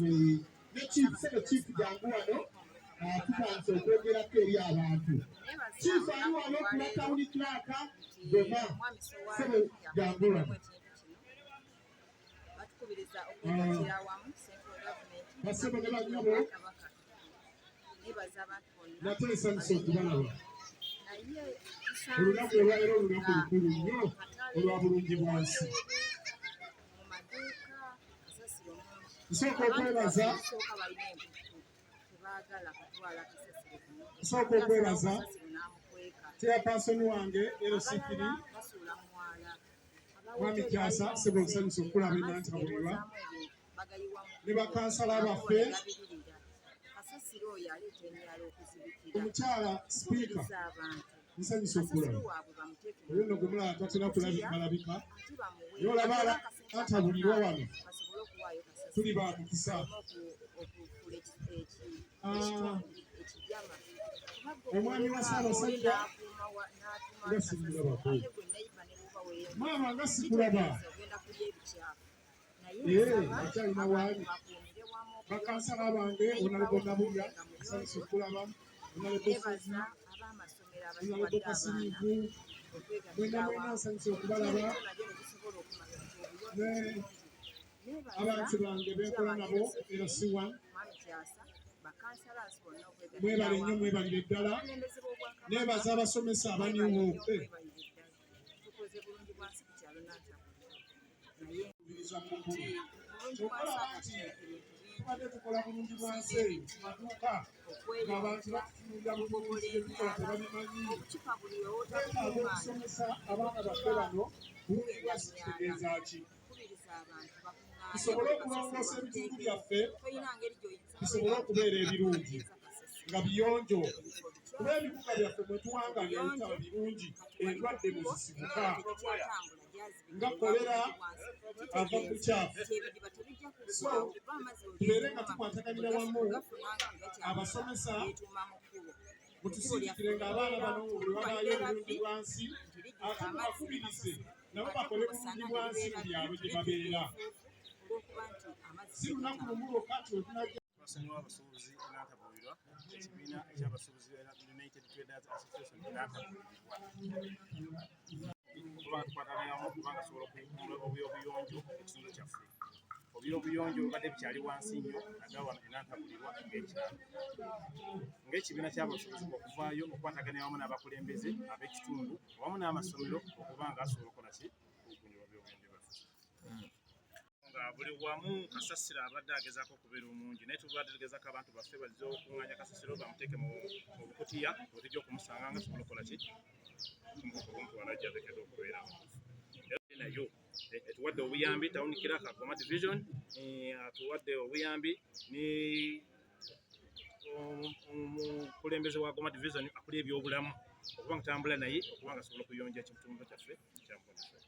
Ne chief, sebe chief, jangu wano. Tutandise okwogerako eri abantu. Chief ali wano kuba town clerk Goma. Sebe, jangu wano. Batukubiriza okwegattira awamu central government. Basebo ne bannyabo. Kabaka nebaza abantu bonna. Nate nsanyuse okubalaba. Naye Olunaku olwaleero olunaku lukulu nnyo olwa bulungi bwansi. Mu maduuka kasasiro mungi. Nsooka okwebaza Sooka balina enkuku, tebaagala kutwala kasasiro kuno. Nsooka okwebaza Kasasiro n'amukweka. chairperson wange LC3. Abalala basuula mwala. Mwami Kyasa, sebo, nsanyuse okulaba Enantabulirwa ne bakansala baffe. Kasasiro oyo aleeta emyala okuzibikira. Omukyala sipiika, Tukubiriza abantu nsanyuse kasasiro okulaba. waabwe bamuteeke Oyo nno gwe mulaba tatera kulabika. Ate bamuwe Naye olaba antabulirwa wano, basobole okuwaayo kasasiro. Tuli ba mukisa. Okufuula Ah, ekijama. Omwami wa Ssaabasajja nga simulabako. Maama, nga sikulaba. Ogenda kulya ebikyafu. Ee, akyalina waali. Bakansala bange, Honorable Nabulya, nsanyuse okulaba. Honorable Fuzi, Nebaza ab'amasomero Honorable abatuwadde abaana Kasiriivu, mwena mwena nsanyuse okubalaba. Ne abantu bange benkola nabo LC1, mwebale nnyo, mwebalire ddala. Nebaza abasomesa aba New Hope. Tukoze bulungi bwansi ku kyalo Nantabulirwa, naye Kubiriza mu bukulu. Bulungi Kyokka bwansi olaba nti tubadde tukola bulungi bwansi eyo mu maduuka ng'abantu batutunuulira butunuulizi, bye tukola tebabimanyi. Obucupa buli Twetaaga okusomesa abaana baffe bano bulungi bwansi kitegeeza ki, kubiriza abantu bakuŋŋaane. Tusobole okulongoosa ebitundu byaffe, Tolina ngeri gy'oyinza bisobole okubeera ebirungi nga biyonjo, kuba ebibuga byaffe mwe tuwangalira bitaba birungi, endwadde mwe zisibuka nga kolera ava ku bukyafu. So tubeere nga tukwataganira wamu, abasomesa mutusindikire ng'abaana bano bwe babaayo obulungi bwansi, ate mubakubirize nabo bakole bulungi bwansi mu byalo gye babeera. Si lunaku lumu lwokka nti wetunajja. Basonyiwa abasuubuzi Nantabulirwa, ekibiina ekyabasuubuzi United Traders Association Nantabulirwa, okuba nga tukwataganiramu kubanga tusobola okukuuma obuyonjo ekitundu kyaffe. Obyobuyonjo bibadde bikyali wansi nnyo, naddala wano Enantabulirwa ng'ekyalo. Ng'ekibiina ky'abasuubuzi, okuvaayo okukwataganira wamu n'abakulembeze ab'ekitundu wamu n'amasomero okuba nga asobola okukola ki, okugunjula obyobuyonjo bwaffe, nga buli wamu kasasiro abadde agezaako okubeera omungi, naye tubadde tugezaako abantu baffe bazze okuŋŋaanya kasasiro bamuteeke mu bukutiya otujja okumusanga nga tusobola okukola ki, okumutwala gy'ateekeddwa okubeera. Era nayo etuwadde obuyambi, town clerk Goma division atuwadde obuyambi ne omukulembeze wa Goma division akuli ebyobulamu, okuba nga tutambula naye okuba nga asobola okuyonja ekitundu kyaffe kya Mukono.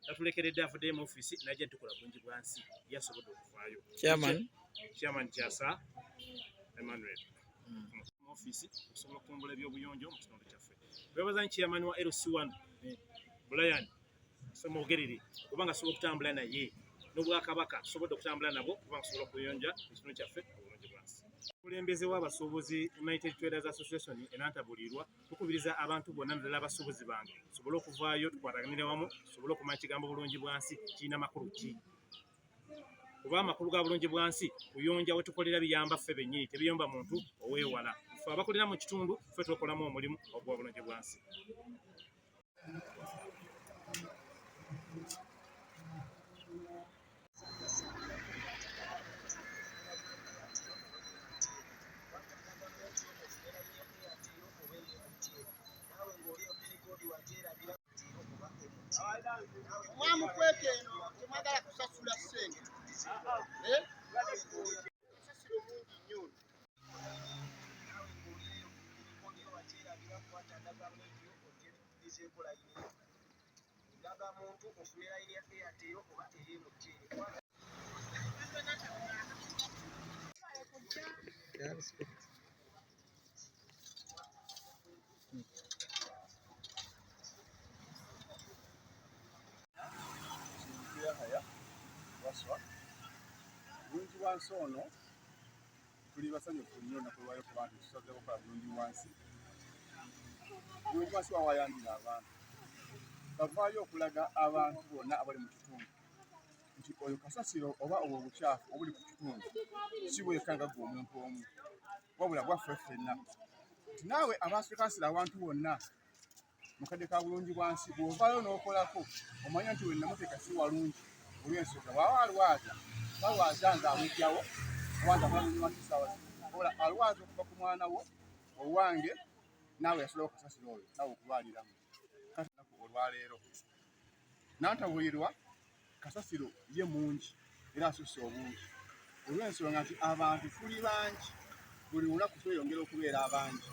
Tatulekeredde, avuddeyo mu ofiisi najja tukola bulungi bwansi, yasobodde okuvaayo. Chairman. Chairman Kyasa Emmanuel mu ofiisi okusobola okutumbula ebyobuyonjo mu kitundu kyaffe. Twebaza nti chairman wa LC1 Brian Ssemwogerere kubanga asobola okutambula naye n'obwakabaka tusobodde okutambula nabwo kubanga tusobola okuyonja ekitundu kyaffe obulungi bwansi. Omukulembeze w'abasuubuzi United Traders Association Enantabulirwa, tukubiriza abantu bonna naddala abasuubuzi bange tusobole okuvaayo tukwataganire wamu, tusobole okumanya ekigambo bulungi bwansi kirina makulu ki, kuba amakulu ga bulungi bwansi kuyonja we tukolera biyamba ffe bennyini, tebiyamba muntu oweewala. Ffe abakolera mu kitundu ffe twekolamu omulimu ogwa bulungi bwansi. Mwamukweka eno, temwagala kusasula ssente. Eh? Kasasiro mungi nnyo ono. Muntu ofune layini ya Airtel oba eya MTN. Yeah, respect. Yahaya Waswa, bulungi bwa Bulungibwansi ono tuli basanyufu nnyo olunaku olwaleero kuba nti tusazeewo okukola Bulungibwansi. Bulungibwansi wawayambira abantu bavaayo okulaga abantu bonna abali mu kitundu nti oyo kasasiro oba obwo obukyafu obuli ku kitundu si bwekka nga ggwe omuntu omu, wabula bwaffe ffenna, nti naawe abaasikansira awantu wonna mu kadde ka Bulungibwansi bw'ovaayo n'okolako omanya nti wennamuteeka si walungi olw'ensonga bw'aba alwaza talwaza nga amugyawo oba nga amulungi ssaawa zino, wabula alwaza okuva ku mwana wo owange naawe yasulawo kasasiro oyo naawe okulwaliramu. Kati olunaku olwaleero Nantabulirwa kasasiro ye mungi era asusse obungi olw'ensonga nti abantu tuli bangi, buli lunaku tweyongera okubeera abangi,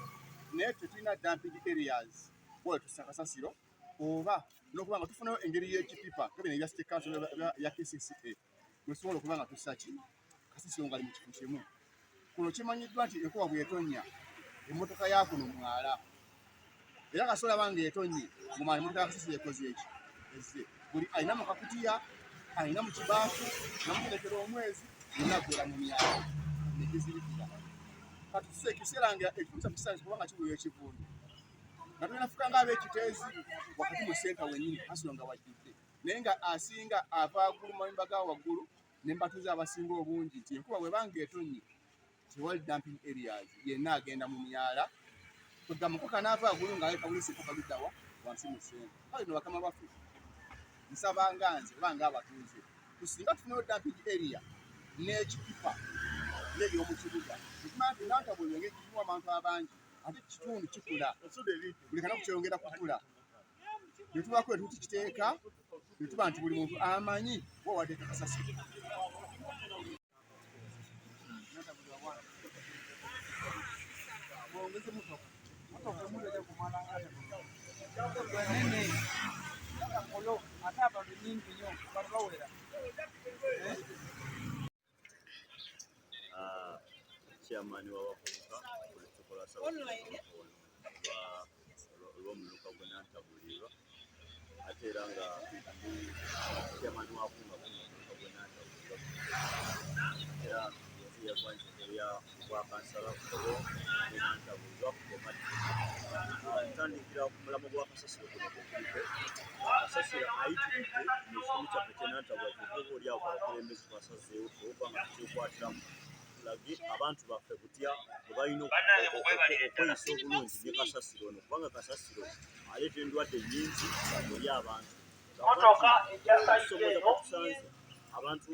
naye tetulina dumping areas wala tussa kasasiro oba n'okuba nga tufunayo engeri y'ekipipa nga bino ebya city council ya KCCA mwe tusobola okuba nga tussa ki kasasiro ngali mu kifo kimu. Kuno kimanyiddwa nti enkuba bw'etonnya emmotoka ya kuno mwala, era kasita olaba ng'etonnye ng'omala emmotoka ya kasasiro ekoze eki ezze, buli alina mu kakutiya alina mu kibaafu namuterekera omwezi yonna aggwera mu myala negizirikira. Kati tusa ekiseera nga ekitundu kyaffe kisaanyiza kubanga kibuya ekivundu nga tulina fuka ng'ab'ekiteezi wakati mu senta wennyini kasasiro nga wajjudde, naye nga asinga ava waggulu mu mayumba ga waggulu ne mbatuuze abasinga obungi nti enkuba bw'eba ng'etonnye tewali dumping areas, yenna agenda mu myala kwegamba mukoka n'ava waggulu ng'aleka bulisi enkoka luddawa wansi mu ssente. Kale no bakama baffe nsaba nga nze oba ng'abatuuze tusinga tufuneyo dumping area n'ekipipa n'eby'omu kibuga ekimanya nti Nantabulirwa engeri kirimu abantu abangi ate kitundu kikula buli kanaku kyeyongera kukula ne tubaako we tukiteeka ne tuba nti buli muntu amanyi wa wateeka kasasiro. Chairman w'abavubuka ku lukiiko lwa olw'omuluka gw'e Nantabulirwa, ate era nga ndi chairman wa Kunga Kunga omuluka gw'e Nantabulirwa, era yenze yakwanyisa entebe ya obwakansala obw'e Nantabulirwa ku Goma. Ntandikira ku mulamwa gwa kasasiro guno gwe kuliko. Kasasiro ayitiridde mu kitundu kyaffe ky'e Nantabulwa, kyokka oba oli awo abakulembeze twasazeewo okuba nga tukyekwatiramu tulage abantu baffe butya bwe balina okweyisa obulungi ne kasasiro ono, kubanga kasasiro aleeta endwadde nnyingi eri abantu. Okusomooza kwe tusanze, abantu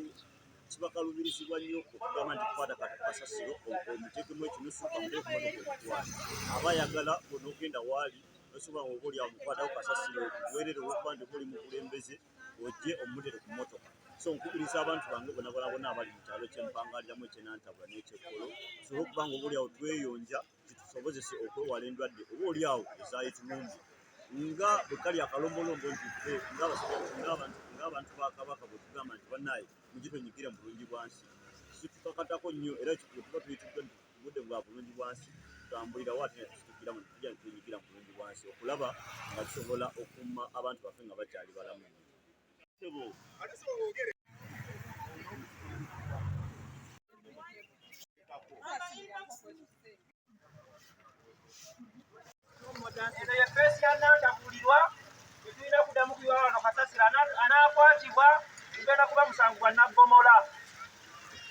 kibakaluubirizibwa nnyo okugamba nti kwata kasasiro omuteekemu ekinusu kamuteeke ku mmotoka omutwale. Aba ayagala bw'onoogenda waali nosobola nga oba oli awo omukwatako kasasiro bwerere olw'okuba nti oba oli mukulembeze ojje omutere ku mmotoka. So nkubiriza abantu bange bonna bona bonna abali mu kyalo kye mpangaliramu eky'e Nantabula n'eky'Ekkolo tusobole okuba nga oba oli awo tweyonja kitusobozese okwewala endwadde oba oli awo ezaayitulumbye nga bwe kali akalombolombo nti ffe ng'abasajja ng'abantu ba Kabaka bwe tugamba nti bannaaye mujje twenyigire mu bulungi bwa nsi, kitukakatako nnyo era bwe tuba tuyitiddwa nti budde bwa bulungi bwa nsi tutambulirawo ate ne tusitukiramu ne tujja ne twenyigira mu bulungi bwa nsi okulaba nga tusobola okukuuma abantu baffe nga bakyali balamu nnyo. Eno ye feesi ya Nantabulirwa, tetulina kuddamu kuyiwa wano kasasiro anaakwatibwa tugenda kuba musango gwa naggomola.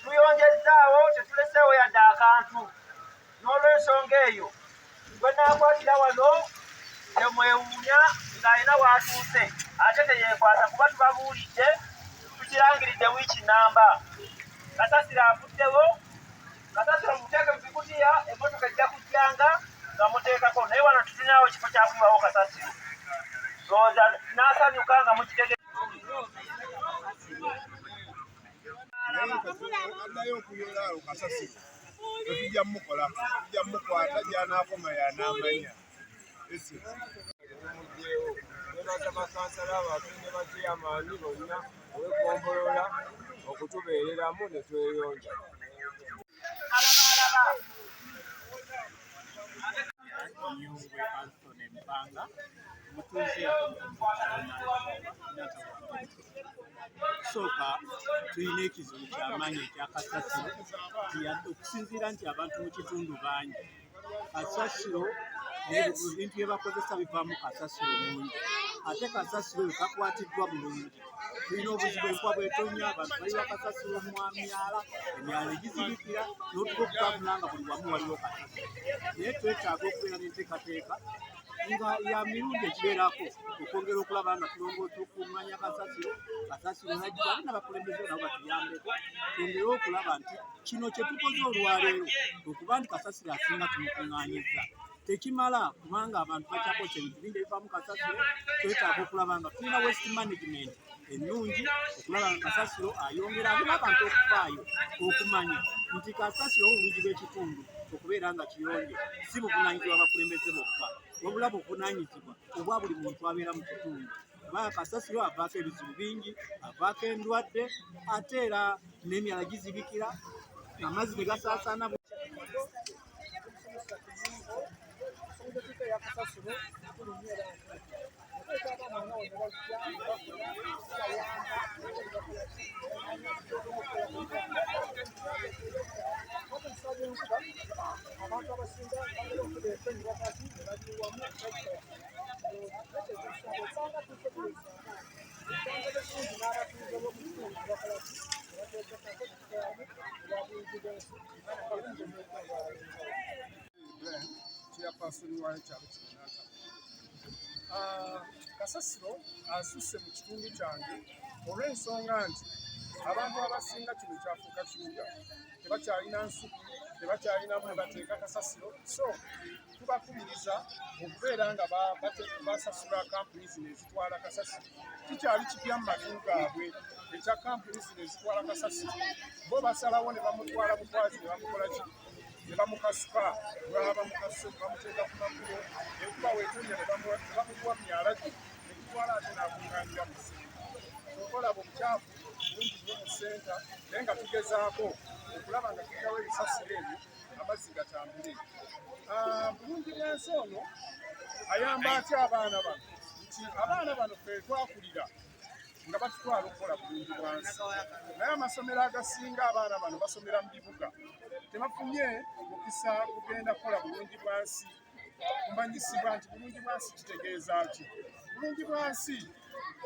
Tuyonjezzaawo tetuleseewo yadde akantu, n'olw'ensonga eyo gwe naakwatira wano temwewuunya ng'alina w'atuuse ate teyeekwasa kuba tubabuulidde tukirangiridde wiiki nnamba. Kasasiro afuddewo, kasasiro muteeke mu bikutiya, emmotoka ejja kujjanga nga muteekako, naye wano tetulinawo kifo kya kuyiwawo kasasiro. Ndowooza n'asanyuka nga mukitegedde. Addayo okuyola awo kasasiro tetujja mukola, tujja mukwata gy'anaakoma y'anaamanya. Tumugyewo twebaza bakansala baffe ne bakyeyamaani bonna ow'eggombolola okutubeereramu ne tweyonja. Nyungwe Anthony Mpanga, omutuuze. Okusooka Tulina ekizibu kyamaanyi ekya kasasiro, okusinziira nti abantu mu kitundu bangi, kasasiro n'ebintu bye bakozesa bivaamu kasasiro mungi, ate kasasiro oyo takwatiddwa bulungi. Tulina obuzibu, enkuba bw'etonnya abantu bayiwa kasasiro mu myala, emyala egizibikira n'otuka okutambula nga buli wamu waliwo kasasiro. Naye twetaaga okubeera n'enteekateeka nga ya mirundi ekibeerako okwongera okulaba nga tulongoosa okukuŋŋaanya kasasiro, kasasiro n'ajjibwa, ate n'abakulembeze nabo batuyambeko twongere okulaba nti kino kye tukoze olwaleero okuba nti kasasiro asinga tumukuŋŋaanyizza tekimala, kubanga abantu bakyakozesa ebintu bingi ebivaamu kasasiro. Twetaaga okulaba nga tulina waste management ennungi okulaba nga kasasiro ayongera, ate n'abantu okufaayo okumanya nti kasasiro obulungi bw'ekitundu okubeera nga kiyonjo si buvunaanyizibwa abakulembeze bokka, wabula buvunaanyizibwa obwa buli muntu abeera mu kitundu, kubanga kasasiro avaako ebizibu bingi, avaako endwadde, ate era n'emyala gizibikira amazzi ne gasaasaana. Abantu abasinga bagala okuleeta wakati ne bagiwamu. Chairperson wa ekyalo kino Nantabuli. Kasasiro asusse mu kitundu kyange olw'ensonga nti abantu abasinga kino kyafuuka kibuga, tebakyalina nsuku, tebakyalina mwe bateeka kasasiro, so tubakubiriza okubeera nga basasula kampuni zino ezitwala kasasiro. Kikyali kipya mu matu gaabwe ekya kampuni zino ezitwala kasasiro, bo basalawo ne bamutwala butwazi ne bamukola ki, ne bamukasuka, bwaba bamukasuka bamuteeka ku makubo, enkuba weetonya ne bamukuwa myala gye ne gitwala ate n'akuŋŋaanira mu ssenta. Kyova olaba obukyafu bungi nnyo mu ssenta, naye nga tugezaako okulaba nga tujjawo ebisasiro ebyo amazzi gatambule. Bulungi bw'ensi ono ayamba atya abaana bano, nti abaana bano ffe twakulira nga batutwala okukola bulungi bwansi, naye amasomero agasinga abaana bano basomera mu bibuga, tebafunye mukisa kugenda kukola bulungi bwansi, kumanyisibwa nti bulungi bwansi kitegeeza ki. Bulungi bwansi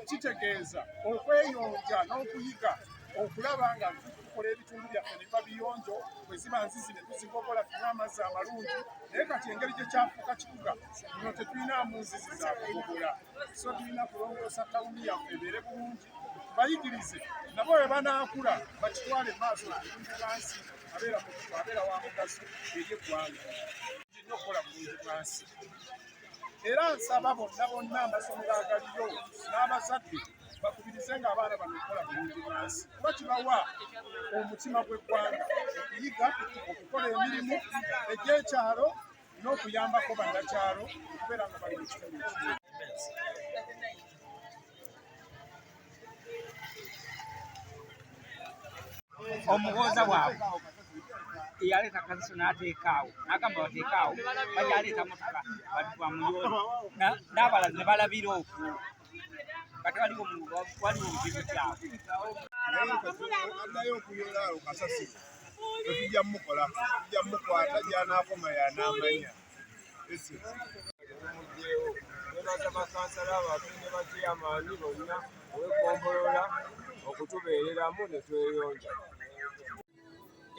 kitegeeza okweyonja n'okuyiga okulaba nga tukola ebitundu byaffe ne biba biyonjo, bwe ziba nzizi ne tuzigogola tunywe amazzi amalungi. Naye kati engeri gye kyafuuka kibuga muno tetulinaamu nzizi za kugogola, so tulina kulongoosa tawuni yaffe ebeere bulungi, tubayigirize nabo bwe banaakula bakitwale maaso. Bulungi bwansi abeera abeera wa mugaso eri eggwanga nnyo okukola bulungi bwansi, era nsaba bonna bonna amasomero agaliyo n'abazadde bakubirize nga abaana bano okukola bulungi bwansi, kuba kibawa omutima gw'eggwanga okuyiga okukola emirimu egy'ekyalo n'okuyambako bannakyalo okubeera nga bali mu kitundu ekimu. Omuwooza waabwe eyaleeta kasasiro n'ateekaawo n'agamba bateekaawo, bajaleeta motoka bamuyoola n'abalala ne balabira okwo, kati waliwo waliwo obuzibu kyabwe. Addayo okuyoola awo kasasiro tetujja mumukola, tujja mumukwata, gy'anaakoma y'anaamanya. Tumugyewo. Twebaza bakansala baffe ne bachairman bonna ow'eggombolola okutubeereramu ne tweyonja.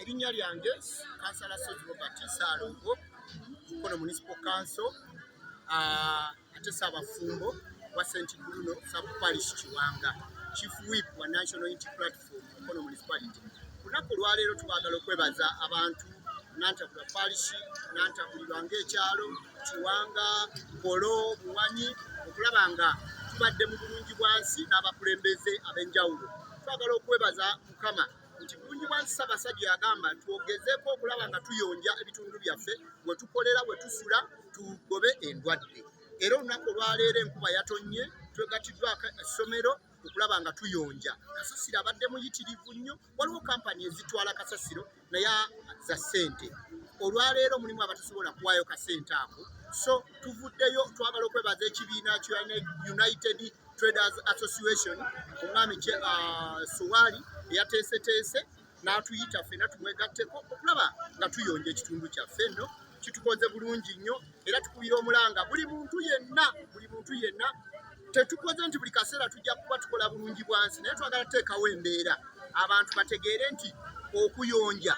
Erinnya lyange Kansala Sozi Robert Ssaalongo, Mukono Municipal Council, ate Ssaabafumbo wa St Bruno Sub Parish Kiwanga, Chief Whip wa National Unity Platform Mukono Municipality. Lunaku olwaleero twagala okwebaza abantu Nantabulwa Parish, Nantabulirwa ng'ekyalo Kiwanga, Kolo, Buwanyi, okulaba nga tubadde mu bulungi bwansi n'abakulembeze ab'enjawulo. Twagala okwebaza Mukama nti bulungi bwansi Ssaabasajja yagamba twogezeeko okulaba nga tuyonja ebitundu byaffe we tukolera, we tusula, tugobe endwadde. Era olunaku olwaleero enkuba yatonnye, twegattiddwako essomero okulaba nga tuyonja. Kasasiro abadde muyitirivu nnyo, waliwo kampani ezitwala kasasiro naye za ssente. Olwaleero mulimu abatasobola kuwaayo kasente ako, so tuvuddeyo twagala okwebaza ekibiina kya United Traders Association, omwami Suwali Eyateeseteese n'atuyita ffenna tumwegatteko okulaba nga tuyonja ekitundu kyaffe. Nno kitukoze bulungi nnyo, era tukubira omulanga buli muntu yenna, buli muntu yenna. Tetukoze nti buli kaseera tujja kuba tukola bulungi bwansi, naye twagala tuteekawo embeera abantu bategeere nti okuyonja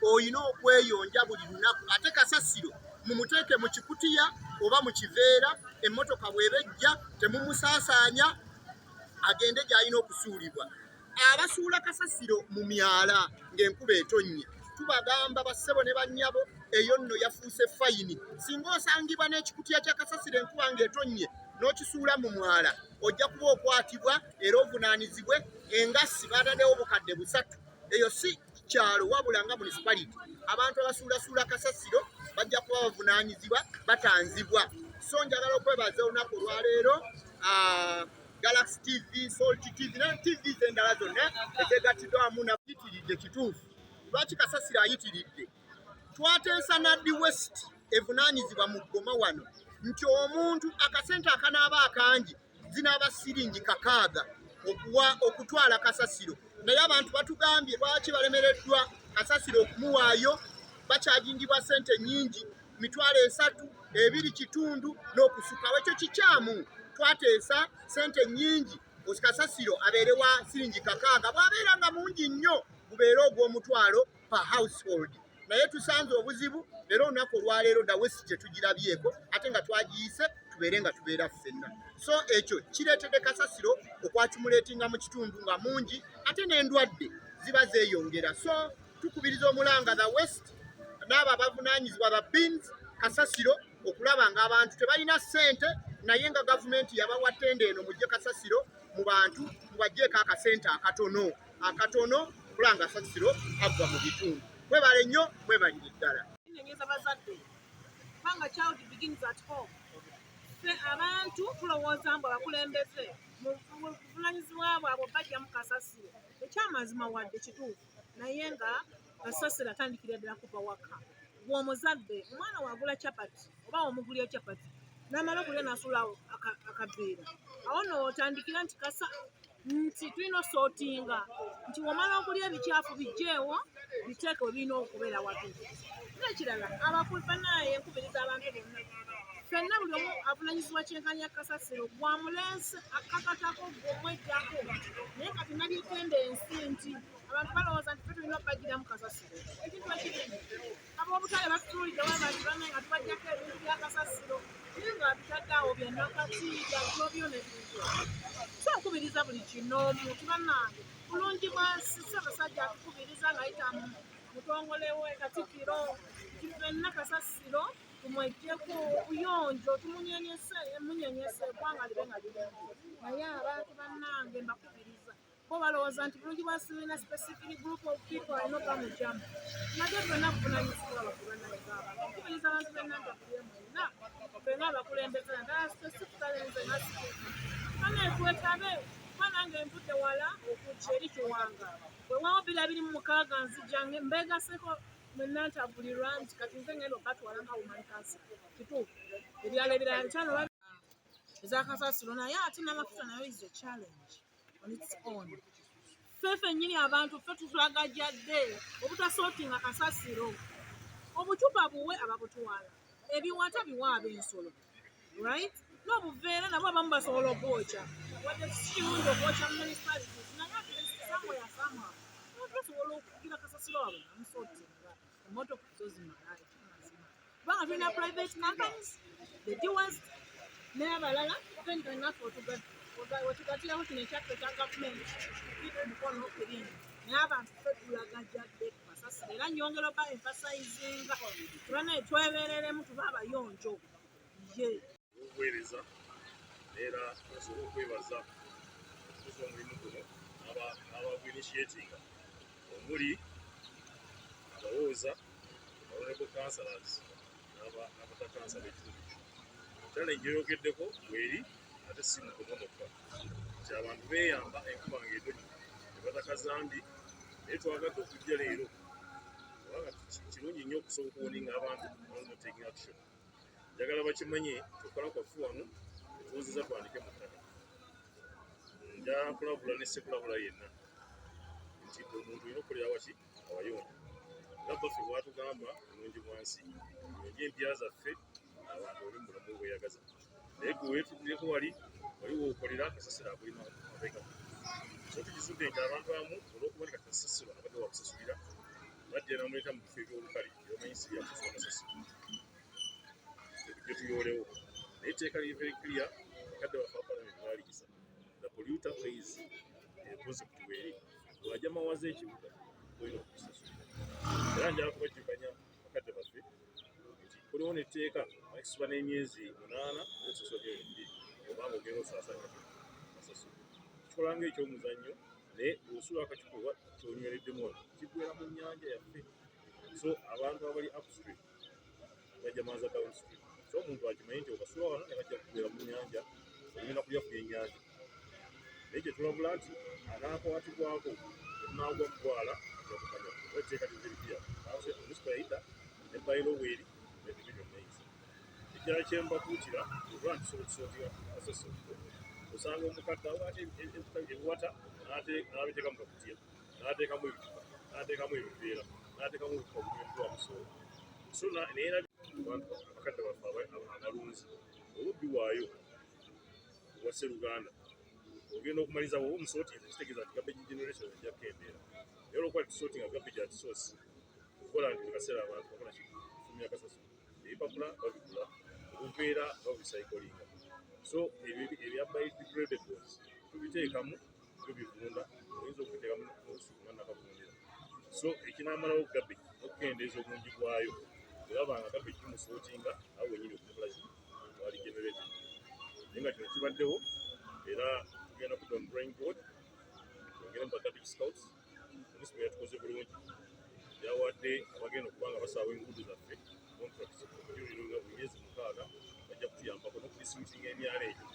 olina okweyonja buli lunaku. Ate kasasiro mumuteeke mu kikutiya oba mu kiveera, emmotoka bw'eba ejja temumusaasaanya, agende gy'alina okusuulibwa. Abasuula kasasiro mu myala ng'enkuba etonnye, tubagamba bassebo ne bannyabo, eyo nno yafuuse fayini. Singa osangibwa n'ekikutiya kya kasasiro enkuba ng'etonnye n'okisuula mu mwala, ojja kuba okwatibwa era ovunaanizibwe. Engassi baataddewo 3,000. Eyo si kyalo wabula nga municipality. Abantu abasuulasuula kasasiro bajja kuba bavunaanyizibwa, batanzibwa. So njagala okwebaza olunaku olwaleero Galaxy TV, Salt TV ne TV endala zonna ezegattiddwa wamu. Nayitiridde kituufu. Lwaki kasasiro ayitiridde? Twateesa Naddi West evunaanyizibwa mu Ggoma wano nti omuntu akasente akanaaba akangi zinaaba siringi 6 okuwa okutwala kasasiro, naye abantu batugambye lwaki balemereddwa kasasiro okumuwaayo, bakyajingibwa ssente nnyingi, 30,000, 2.5 n'okusukawo. Ekyo kikyamu. Twateesa ssente nnyingi kasasiro abeere wa siringi 6, bw'abeera nga mungi nnyo gubeere ogw'omutwalo per household, naye tusanze obuzibu. Leero olunaku olwaleero da waste tetugirabyeko, ate nga twagiyise tubeere nga tubeera ffenna. So ekyo kireetedde kasasiro okwaccumulatinga mu kitundu nga mungi, ate n'endwadde ziba zeeyongera. So tukubiriza omulanga the waste n'abo abavunaanyizibwa ba bins kasasiro okulaba nga abantu tebalina ssente, naye nga gavumenti yabawa tender eno, mujje kasasiro mu bantu, mubajjeeko akasente akatono akatono okulaba nga kasasiro aggwa mu bitundu. Mwebale nnyo, mwebalire ddala. Nyenyeza bazadde, kubanga child begins at home. Ffe abantu tulowooza mbu abakulembeze mu buvunanyizibwa bwabwe bajjamu kasasiro. Ekyamazima wadde kituufu, naye nga kasasiro atandikira ddala kuva waka. Bw'omuzadde omwana wagula capati oba omugulya capati n'amala okulya n'asuulawo akaveera, awo nno otandikira nti kasa nti tulina osortinga nti womala okulya ebikyafu bijjeewo, biteeke we birina okubeera watuufu. N'ekirala, abakulu banaye, nkubiriza abantu bonna ffenna, buli omu avunanyizibwa kyenkanya kasasiro gwamulensi akakatako gwomwejjako. Naye kati nabyetenda ensi nti abantu balowooza nti ffe tulina okubagiramu kasasiro. Ekintu ekirimi ab'obutale batutuulidde wabati banaye nga tubajjako ebintu bya kasasiro, naye nga bitadde awo byanakati byajobyo n'ebintu. So nkubiriza buli kinoomu tibannange bulungi bwansi. Ssaabasajja atukubiriza ng'ayita mu mutongole we Katikkiro nti ffenna kasasiro tumwejjeko, obuyonjo tumunyenyese munyenyese, eggwanga libe nga lirungi. Naye abantu bannange mbakubiriza, bo balowooza nti bulungi bwansi bulina specific group of people alina obamugyamu, nate ffenna buvunanyizibwa baffe bannange abantu. Nkubiriza abantu bennantabulye mwenna, ffenna abakulembeze, naddala specifically nze nga sipiika, banaye twetabe, kuba nange nvudde wala okujja eri Kiwanga. Weewaawo 2026 nzija mbeegaseko mwenna ntabulirwa nti kati nze ngenda obatwala nga woman council. Kituufu, ebyalo ebirala bitaano ezakasasiro, naye ate n'amafuta nayo is a challenge on its own. Ffe ffennyini abantu ffe tutulagajjadde obutasortinga kasasiro. Obucupa buwe ababutwala, ebiwata biwe ab'ensolo, right, n'obuveera nabo abamu basobola okwokya. Wadde si kirungi okwokya mu municipalities, naye at least somewhere, somehow abantu basobola okugira kasasiro waabwe namusortinga, emmotoka zo zimala. Ekyamazima, kubanga tulina private companies, the dewast n'abalala, then naffe wetugattiraho kino ekyaffe ekya gavumenti mukono kiringi. Naye abantu ffe tulagajjadde ku kasasiro, era nyongera oba emphasizinga tubanaye twebereremu, tube abayonjo ye. Obuweereza era nsobola okwebaza okukoza omulimu guno abaguinitiatinga, omuli abawooza, honorable councillors n'abatakansa b'ekitundu kino. Challenge eyogeddeko bweri, ate si mukomo mokka nti abantu beeyamba enkuba ng'etonnya ne batakazambi, naye twagadde okujja leero kubanga kirungi nnyo okusobola okuwarninga abantu on taking action. Njagala bakimanye okukola kwaffe wano tetuwozeza twandike mu ttaka. Nja kulabula ne sekulabula yenna nti Nti omuntu olina okukolera waki awayonjo, nga baffe bwatugamba bulungi bwansi yonja empya zaffe, abantu oli mu bulamu obweyagaza. Naye gwe weetuddeko wali wali wookolera kasasiro aguli mabega. So tukizudde nti abantu abamu olw'okuba nti kati kasasiro abadde wakusasulira, bajja namuleeta mu bifo ebyolukale byomanyi si byakusasula kasasiro, tujje tuyoolewo. Naye etteeka liri very clear, bakadde baffe abapalamenti baaliyisa, the polluter pays concept weeri, bw'ajja mawaza ekibuga olina okukisasulira. Era njala kubajjukanya bakadde baffe nti kuliwo n'etteeka bakisuba n'emyezi 8 okusasula 2,000,000 obanga ogenda osaasaanya kasasiro. Kikola nga ekyomuzannyo, naye bw'osula akacupa oba kyonywereddemu wano kiggwera mu nnyanja yaffe. So abantu abali upstream bajja maza downstream, so omuntu akimanyi nti okasula wano ne bajja kugwera mu nnyanja, ogenda kulya ku byennyanja. Naye kye tulabula nti anaakwatibwako tetunaagwa mu gwala ajja kumanya kuba etteeka liri clear. Municipal yayita ne bylaw weeri ne division neyisa. Ekirala kye mbakuutira, okuba nti tusobola okusortinga kasasiro, osanga omukadde awo ate ebiwata n'abiteeka mu kakutiya, n'ateekamu ebicupa, n'ateekamu ebiveera, n'ateekamu obucupa bunyweddwamu. So naye abantu abakadde baffe abalunzi obubbi waayo obwa Sseruganda ogenda okumaliza bwoba omusortinze, kitegeeza nti garbage generation ejja kukendeera. Naye olwokuba tusortinga garbage at source, okukola nti buli kaseera abantu bakola kifumya kasasiro, ebipapula babigula, obuveera baburecyclinga. So ebyo ebya biodegradables tubiteekamu, byo bivunda, oyinza okubiteekamu n'olusuku nga nakavundira. So ekinaamalawo garbage n'okukendeeza obungi bwayo, olaba nga garbage tumusortinga awo wenyini okumukola ki wali generated. Naye nga kino kibaddewo, era tugenda kudda mu drawing board, twongere mu ba garbage scouts. Municipal yatukoze bulungi, yawadde abagenda okuba nga basaawa enguudo zaffe contract okugiringa buli myezi 6, bajja kutuyambako n'okudistributinga emyala egyo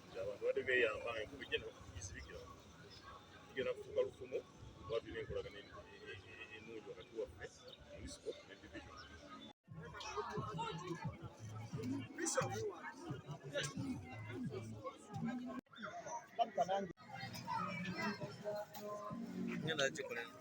nti abantu badde beeyamba nga enkuba ejja ne bakugizibikira. Kigenda kufuuka lufumo kuba tulina enkolagana ennungi wakati waffe municipal ne division. Bishop. Ngenda gikolera.